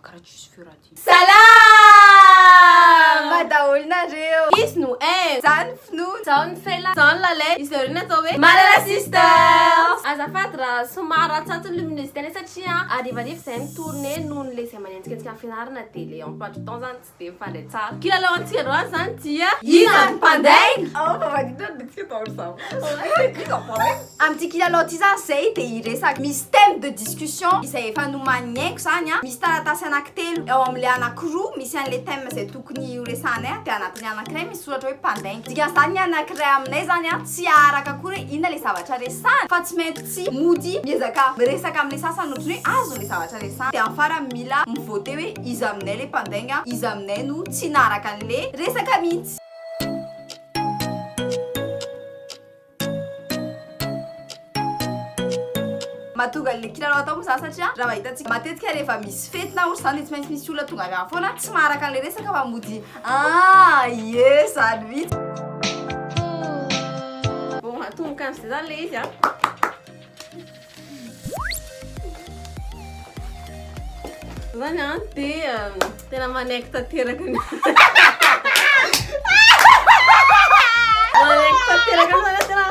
Karaha tsisy feo raha ty. Salama daholo nareo. Izy no haine. Za ny finoana. Zao ny Fela. Zao ny Lalay. Izy ireo no atao hoe Malala Sisters. Azafady raha somary ratsiratsy ny luminosité anay satria harivariva izay ny tournée noho ny le izay manenjikenzika ny fianarana dia le emploi du temps zany tsy dia mifandray tsara. Kilalao antsika androany izany dia Iza ny mpandainga? Ao fa manina ny tsika daholo zao. Iza mpandainga? Amin'ity kilalao ity zany zay dia hiresaka misy thème de discussion izay efa nomanin'i Haingo zany an, misy taratasy anankitelo, ao amin'ilay anankiroa misy an'ilay thème izay tokony horesahanay an, dia anatin'ny anankiray misy soratra hoe mpandainga. Dikan'izany ny anankiray aminay zany an tsy haharaka akory hoe inona ilay zavatra resahana fa tsy maintsy mody miezaka miresaka amin'ilay sasany ohatran'ny hoe azony ilay zavatra resahana dia amin'ny farany mila mi-voter hoe iza aminay ilay mpandainga, iza aminay no tsy naharaka an'ilay resaka mihitsy. Mahatonga an'ilay kilalao atao moa izany satria raha mba hitantsika matetika rehefa misy fety na ohatr'izany dia tsy maintsy misy olona tonga avy any foana tsy maharaka an'ilay resaka fa mody ah ie izany mihitsy. Bon, atomboka amin'izay izany ilay izy an. Zany an, dia tena manaiky tanteraka ny Manaiky tanteraka ny zany tena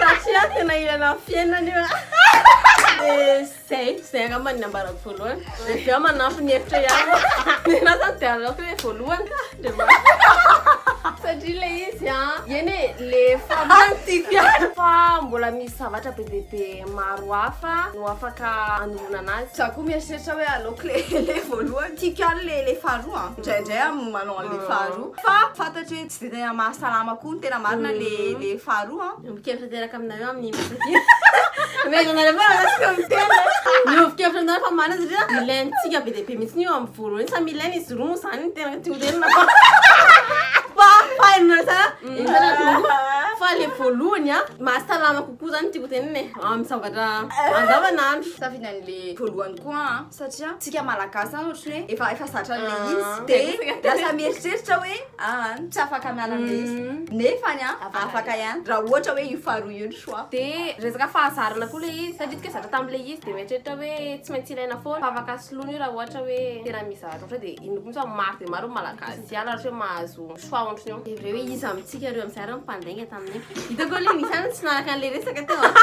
Satria tena ilaina amin'ny fiainana io an. Dia zay, zay angamba ny ambarako voalohany. Dia avy eo manampy ny hevitra ihany. Ny ahy zany dia aleoko hoe voalohany. Satria ilay izy an, eny e, le faharoa tiako ihany fa mbola misy zavatra be dia be maro hafa no afaka anoroana anazy. Za koa mieritreritra hoe aleoko le le voalohany, tiako ihany le le faharoa an, indraindray aho manao an'le faharoa fa fantatro hoe tsy dia tena mahasalama koa ny tena marina le le faharoa an. Miombon-kevitra tanteraka aminareo amin'ny masaky. Mety anareo fa raha tsy miteny. Miombon-kevitra aminareo fa marina satria ilaintsika be dia be mihitsy io amin'ny voalohany. Samy ilaina izy roa moa izany ny tena tiako tenenina fa fa fa hainonareo tsara inona no fa le voalohany a mahasalama kokoa izany tiako tenenina e amin'ny zavatra andavanandro. Safidy an'le voalohany koa an satria tsika malagasy zany ohatran'ny hoe efa efa zatra an'le izy dia lasa mieritreritra hoe Aa tsy afaka miala amle izy nefany an afaka ihany raha ohatra hoe io faharoa io ny choix. De resaka fahazarana koa le izy satria tsika zatra tamle izy de mieritreritra hoe tsy maintsy ilaina foana fa afaka soloina io raha ohatra hoe tena misy zavatra ohatra de inoako mihitsy fa maro de maro ny malagasy hiala raha ohatra hoe mahazo choix ohatran'io. De vrai hoe iza amintsika ireo amin'izay ary no mpandainga tamin'iny? Hitako aloha nisy ihany tsy nanaraka an'le resaka teo an.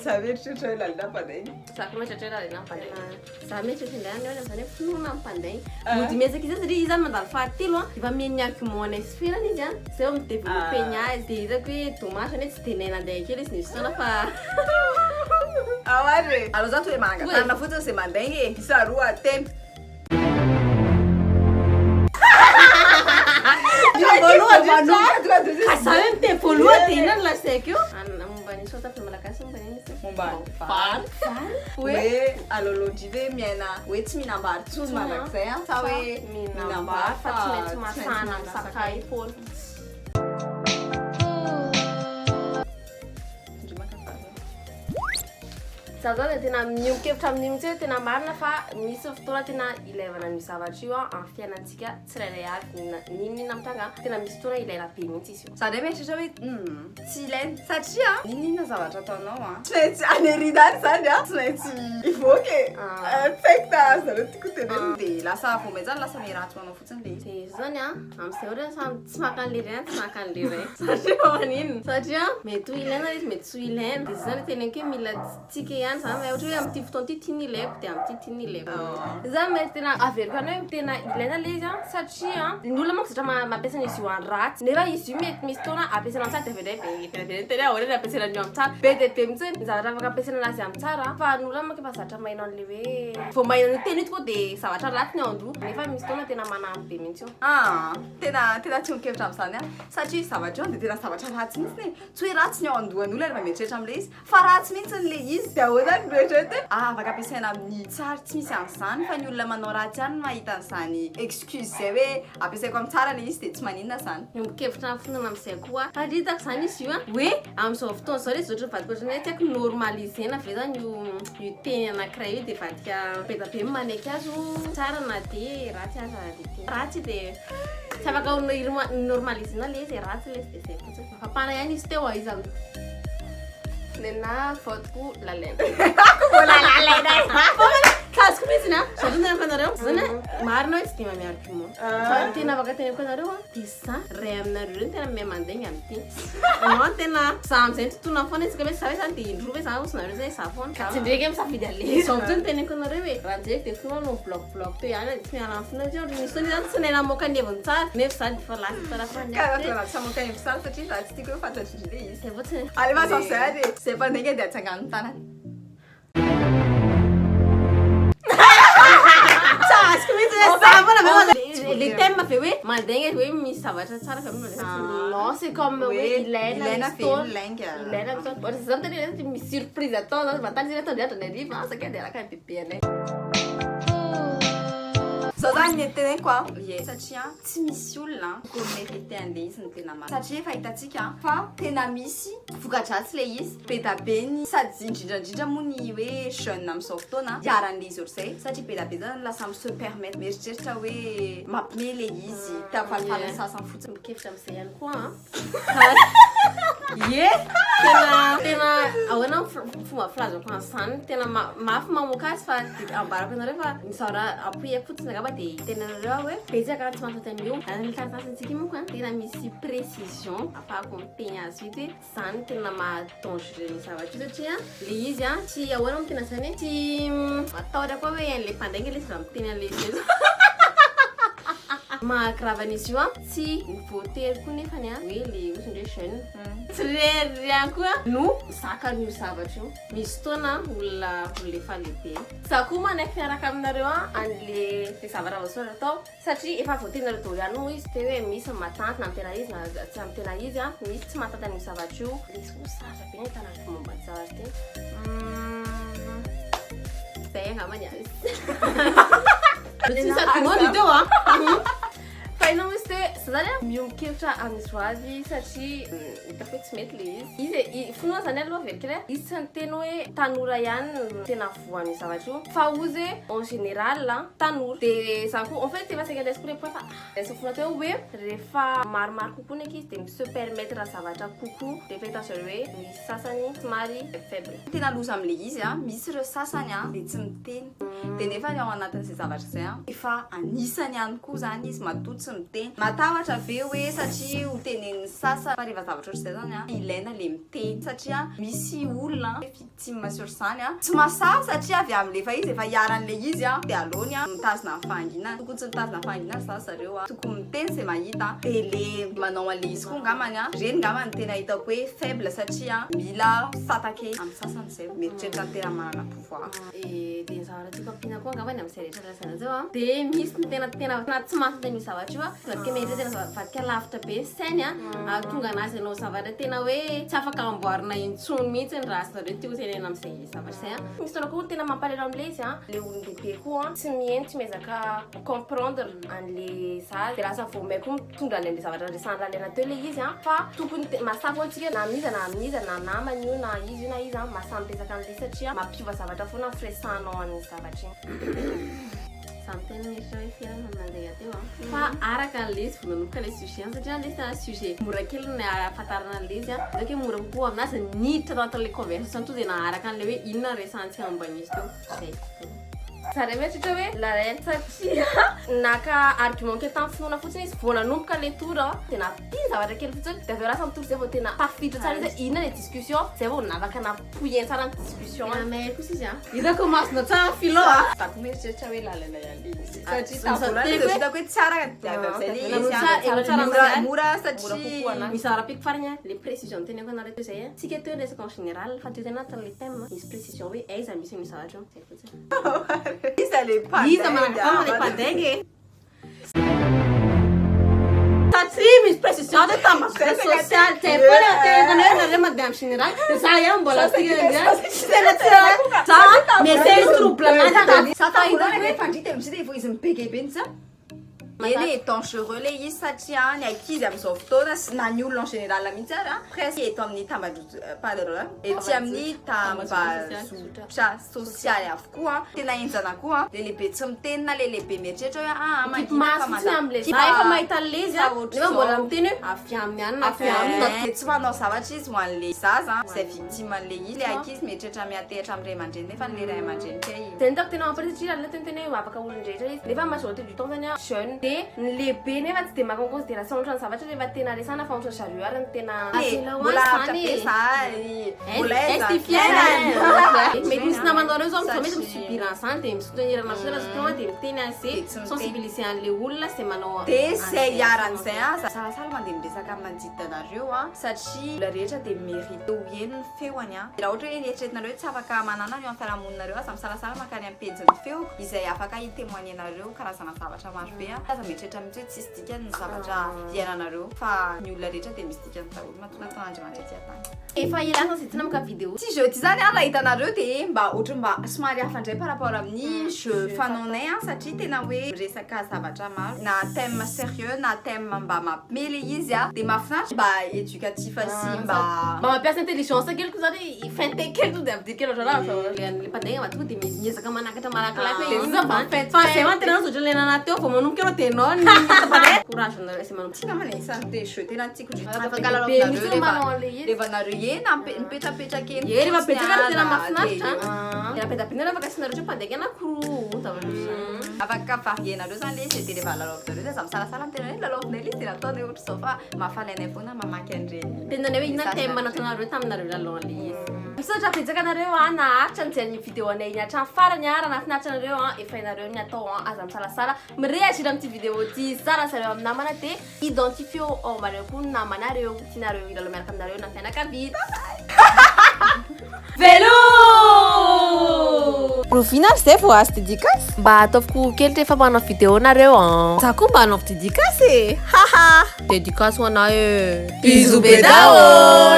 Za mieritreritra hoe Lalina mpandainga. Za koa mieritreritra hoe Lalina mpandainga. Za mieritreritra indray any hoe zany hoe finoana ny mpandainga. Mody miezaka izy satria izy zany mandalo fahatelo an, efa mihaino ny argument anay sy Ferana izy an, zay vao mi-developper ny azy. Dia hitako hoe dommage zany hoe tsy dia nahay nandainga kely izy nisy fotoana fa Ao ary e! Aleo zany tonga dia mananga-tanana fotsiny izay mandainga e! Isa roa, telo. Voalohany Ka za hoe miteny voalohany dia inona no lazaiko eo? Momba ny soa-tafika malagasy momba ny inona izy? Momba ny vary. Hoe aleolojia ve miaina hoe tsy mihinam-bary intsony mandrakizay an, sa hoe mihinam-bary fa tsy maintsy masahana amin'ny sakay foana. Za zao dia tena miombon-kevitra amin'io mihitsy hoe tena marina fa misy fotoana tena ilaivana an'io zavatra io amin'ny fiainantsika tsirairay avy na n'inon'inona mitranga tena misy fotoana ilaina be mihitsy izy io. Za ndray mieritreritra hoe humm tsy ilaina satria n'inon'inona zavatra ataonao an, tsy maintsy any aoriana any zany an, tsy maintsy hivoaka e, tsy haiko na azonareo tiako tenenina, de lasa vao may zany lasa miharatsy ho anao fotsiny le izy. De zao zany an, am'zay ohatra samy tsy maka an'le ray an, tsy maka an'le ray satria fa maninona? Satria mety ho ilaina le izy mety tsy ho ilaina, de zay zany teneniko hoe mila Tsika ihany zany raha ohatra hoe amin'ity fotoana ity ity no ilaiko dia amin'ity ity no ilaiko. Zany mety tena averiko ihany hoe tena ilaina ilay izy an satria ny olona manko zatra mampiasa an'izy io any ratsy nefa izy io mety misy fotoana ampiasaina amin'ny tsara dia avy eo indray be be tena hoe ahoana ny ampiasaina an'io amin'ny tsara. Be dia be mihitsy ny zavatra afaka ampiasaina anazy amin'ny tsara fa ny olona manko efa zatra maheno an'ilay hoe vao maheno an'io teny io tokoa dia zavatra ratsy ny ao an-doha nefa misy fotoana tena manampy be mihitsy io. Aa tena tena tsy miombon-kevitra amin'izany aho satria zavatra io dia tena zavatra ratsy mihitsy e, tsy hoe ratsy ny ao an-dohan'olona rehefa mieritreritra amin'ilay izy Fa ratsy mihitsy le izy de ahoana no eritrereto hoe ah afaka ampiasaina amin'ny tsara, tsy misy an'izany fa ny olona manao ratsy ihany no mahita an'izany excuse zay hoe ampiasaiko amin'ny tsara le izy de tsy maninona zany. Miombon-kevitra amin'ny finoana amin'izay koa aho. Ary hitako izany izy io an, hoe amin'izao fotoana izao ilay izy ohatran'ny vadiko ohatran'ny hoe tsy haiko normaliser-na ve izany io io teny anankiray io dia vadika be dia be ny manaiky azy ho tsara na dia ratsy aza ilay teny. Ratsy dia tsy afaka ho normaliser-na ilay izy e, ratsy ilay izy dia izay fotsiny. Mafapana ihany izy teo a, iza Nena vote-ko Lalaina. Mbola Lalaina ihany. Tsy azoko mihitsy a. Zao teneniko anareo. Zany a, marina hoe tsy dia mahay argument. Fa ny tena afaka teneniko anareo a, dia za ray aminareo ireo no tena mahay mandainga amin'ity. Non tena za amin'izay nitontona foana isaka hoe za hoe zany dia indroa ve za hozy nareo zay za foana. Ka tsy ndreky misafidy an'le. Zao fotsiny no teneniko anareo e. Raha njery dia finoana no bloc bloc teo ihany dia tsy miala amin'ny finoana satria misy fotoana izy zany tsy nahay namoaka ny heviny tsara nefa za dia efa lasa tsara fa ny Ka ahy raha tsy hamoaka heviny tsara satria za tsy tiako hoe fantatry le izy. Zay fotsiny. Alefaso amin'izay ary e. Zay mpandainga dia atsangano ny tanany. Tsy azoko mihitsy hoe za foana ve mandainga. Le thème ve hoe mandainga hoe misy zavatra tsara ve amin'ny mandainga? Non, c'est comme hoe ilaina ilaina misy ve fotoana. ny lainga? Ilaina misy fotoana. Ohatra za miteny hoe misy surprise atao zany, vantany izy atao andro ny hariva, saika andeha hiaraka amin'ny bebe anay. Zao zany ny teneniko a, ie, satria tsy misy olona tokony mériter an'le izy ny tena marina. Satria efa hitantsika fa tena misy voka-dratsy le izy. Be da be ny sady indrindra indrindra moa ny hoe jeune amin'izao fotoana iharan'le izy ohatr'izay satria be da be zany lasa mi se permettre mieritreritra hoe mampime le izy te hampifalifaly ny sasany fotsiny. Miombon-kevitra amin'izay ihany koa an. Ie, tena tena ahoana ny fomba filazako an'izany, tena mafy mamoaka azy fa dia ambarako anareo fa ny zavatra apoiako fotsiny angamba dia hitenenareo aho hoe betsaka ny tsy mahafantatra an'io. Ary ny taratasintsika io manko an, tena misy précision ahafahako miteny azy vite hoe Zany no tena maha dangereux ny zavatra io satria le izy an tsy ahoana moa tena zany e tsy matahotra koa hoe an'le mpandainga le izy raha miteny an'le izy eo maha grave an'izy io an tsy voatery koa nefany an hoe le ohatry ny hoe jeune tsy rery ihany koa no mizaka an'io zavatra io misy fotoana olona olona efa lehibe za koa manaiky miaraka aminareo an an'le le zavatra voasoratra tao Satria efa voateninareo daholo ihany moa izy teo hoe misy ny matanty na amin'ny tena izy na tsy amin'ny tena izy an, misy tsy mahatanty an'io zavatra io. Misy koa sarotra be ny ahitana ny momba ny zavatra ity. Zay angamba ny azy. Tsy sady moa teo an. Fa inona moa izy teo hoe, za zany an miombon-kevitra amin'i Zoavy satria hitako hoe tsy mety le izy. Izy e, finoana zany aloha averiko indray, izy tsy niteny hoe tanora ihany no tena voan'io zavatra io fa ozy hoe en général tanora de za koa en fait efa saika raisiko le point fa raisiko foana teo hoe rehefa maromaro kokoa ny ankizy de mi se permettre zavatra kokoa de efa hitan zareo hoe misy sasany somary faible. Tena loza amle izy a, misy ireo sasany a de tsy miteny de nefa ny ao anatin'izay zavatra izay a efa anisany ihany koa zany izy matoa tsy miteny, matahotra ve hoe satria ho tenenin'ny sasany fa rehefa zavatra ohatr'izay zany a ilaina le miteny satria misy olona Victime sur zany a. Tsy mahasahy satria avy amle efa izy efa iharanle izy a de aleony a mitazona ny fahanginana. Tokony tsy mitazona ny fahanginana zany zareo a. Tokony miteny ze mahita a. De le manao anle izy koa ngambany a reny ngambany no tena hitako hoe faible satria mila s'attaquer amin'ny sasany zay vao mieritreritra ny tena manana pouvoir. De ny zavatra tiako ampiana koa angambany amin'izay rehetra lazaina teo a, de misy ny tena tena tena tsy mahatonta an'io zavatra io a, vadika mety tena vadika lavitra be ny sainy a, ahatonga anazy hanao zavatra tena hoe tsy afaka amboarina intsony mihitsy raha zareo tia ho tenenina amin'izay zavatra izay a. Misy fotoana koa tena mampalahelo amin'ilay izy a, le olon-dehibe koa a, tsy mihaino, tsy miezaka mi-comprendre an'le zaza, de lasa vao may koa mitondra any amin'le zavatra resahan'i Lalaina teo le izy a, fa tokony mahasahy foana tsika na amin'iza na amin'iza na namana io na iza io na iza mahasahy miresaka an'le izy satria mampiova zavatra foana ny firesahanao an'iny zavatra iny. Za miteny mieritreritra hoe fiainana no nandeha teo an. Fa araka an'ilay izy vao nanomboka ilay sujet an, satria ilay izy tena sujet mora kely ny ahafantarana an'ilay izy an. Hitako hoe mora kokoa aminazy ny niditra tao anatin'ilay conversation tonga dia naharaka an'ilay hoe inona no resahantsika momba an'izy teo. Zay. Za indray mieritreritra hoe la reine satria naka argument kely tamin'ny finoana fotsiny izy vao nanomboka ilay tour an, dia nampino zavatra kely fotsiny dia avy eo lasa mitory zay vao tena tafiditra tsara izy hoe inona ilay discussion, zay vao navaka Poien tsara ny discussion. Tena mahay kosa izy an. Hitako masina tsara philo a. Za koa mieritreritra hoe lalana ihany le izy. Ah, Satria tamin'ny voalohany izy hitako hoe tsara dia avy amin'izay le izy an. Mora mora satria Misy zavatra ampiako farany an, le précision noteneniko anareo teo izay an. Tsika teo niresaka en général fa teo tena anatin'le thème misy précision hoe aiza misy an'io zavatra io. Zay fotsiny. Iza le mpandainga? Iza manangana le mpandainga e? Satria misy précision de tambajotra sosialy zay foana no teneniko anareo nareo mandeha amin'ny général de za ihany mbola tia an'izany tena tsy za mais c'est trouble anahy Za tamin'ny voalohany rehefa ndry dia mizita vao izy mibege be ny za. Eny e, dangereux le izy satria ny ankizy amin'izao fotoana sy na ny olona en général mihitsy ary presque eto amin'ny tambajotra, pardon, ety amin'ny tambajotra sosialy avokoa. Tena henjana koa le lehibe tsy miteny na le lehibe mieritreritra hoe ah mangina maso fa fotsiny am'le Kipa- za efa mahita an'le izy a, Fa ohatr'izao. nefa mbola miteny hoe avy aminy ihany na avy aminy. De tsy manao zavatra izy ho an'le zaza izay victime an'le izy. Le ankizy mieritreritra miantehitra amin'ny ray aman-dreny nefa le ray aman-dreny kay Zay nitako tena mampalahelo satria lalina teniteny hoe afaka olon-drehetra izy, nefa majorité du temps zany a jeune, de ny lehibe nefa tsy de maka en considération ohatran'ny zavatra rehefa tena resana, fa ohatran'ny zareo ary ny tena Le, mbola lavitra be zany, mbola aiza Ty fiainana. Mety misy namanareo zao amizao mety Satria- misubir an'izany, de misoutenir anareo tonga de miteny azy, De tsy miteny. Sensibiliser an'le olona zay manao De zay an'izay. hiaran'izay a, salasala mandeha miresaka amin'ny manodidina anareo a, satria olona rehetra de mérite ho heno ny feoany a. Raha ohatra hoe nieritreretinareo hoe tsy afaka manana eo amin'ny fiarahamoninareo, aza misalasala mankany amin'ny pejin'ny feoko izay afaka hitémoignenareo karazana zavatra maro be a. Aza mieritreritra mihitsy hoe tsisy dikany ny zavatra iainanareo, fa ny olona rehetra de misy dikany daholo matoa nataon'Andriamanitra ety an-tany. Efa ela zay tsy namoaka vidéo. Ty jeu ty zany a, raha hitanareo, de mba ohatra mba somary hafa indray par rapport amin'ny jeu fanaonay a, satria tena hoe resaka zavatra maro, na thème sérieux na thème mba mampimely izy a, de mahafinaritra, mba éducatif sy mba Mba mampiasa intelligence kely koa zany, finte kely to de ampidiry kely ohatra raha le mpandeha matoa de miezaka manakatra malakilaky hoe Ah. inona Mba zany, fa zay man tena zotra le nanahy teo vao manomboka eo de anao ny courage anareo zay manomboka. Tsy namana isan'ny te jeu tena tiako indrindra. Afaka Afaka be mihitsy lalaovinareo manao an'le izy. Rehefa nareo ena mipetrapetraka eny Ye, rehefa fotsiny betsaka ary tena a, mahafinaritra. De De raha be da be afaka asianareo ohatra mpandeha anankiroa zavatra ohatr'izany. Afaka varienareo zany le izy, de rehefa lalaovinareo de aza misalasala miteny hoe lalaovinay le izy, de nataonay ohatr'izao, fa mahafaly anay foana mamaky an'ireny Tena hoe inona message thème nareo. nataonareo taminareo lalao an'le izy. Misaotra betsaka anareo a naharitra nijery ny vidéo anay iny hatramin'ny farany a. Raha nahafinaritra anareo a, efa hainareo ny atao a, aza misalasala miréagir amin'ity vidéo ty, zarazareo amin'ny namana, de identifio ao amareo koa ny namanareo tianareo hilalao miaraka aminareo na fianakaviana. Velo. Rovina ary zay vao azo dédicace? Mba ataoviko kely rehefa manao vidéo nareo a. Za koa mba hanao dédicace e, haha. Dédicace ho anay e. Bisous be daholo.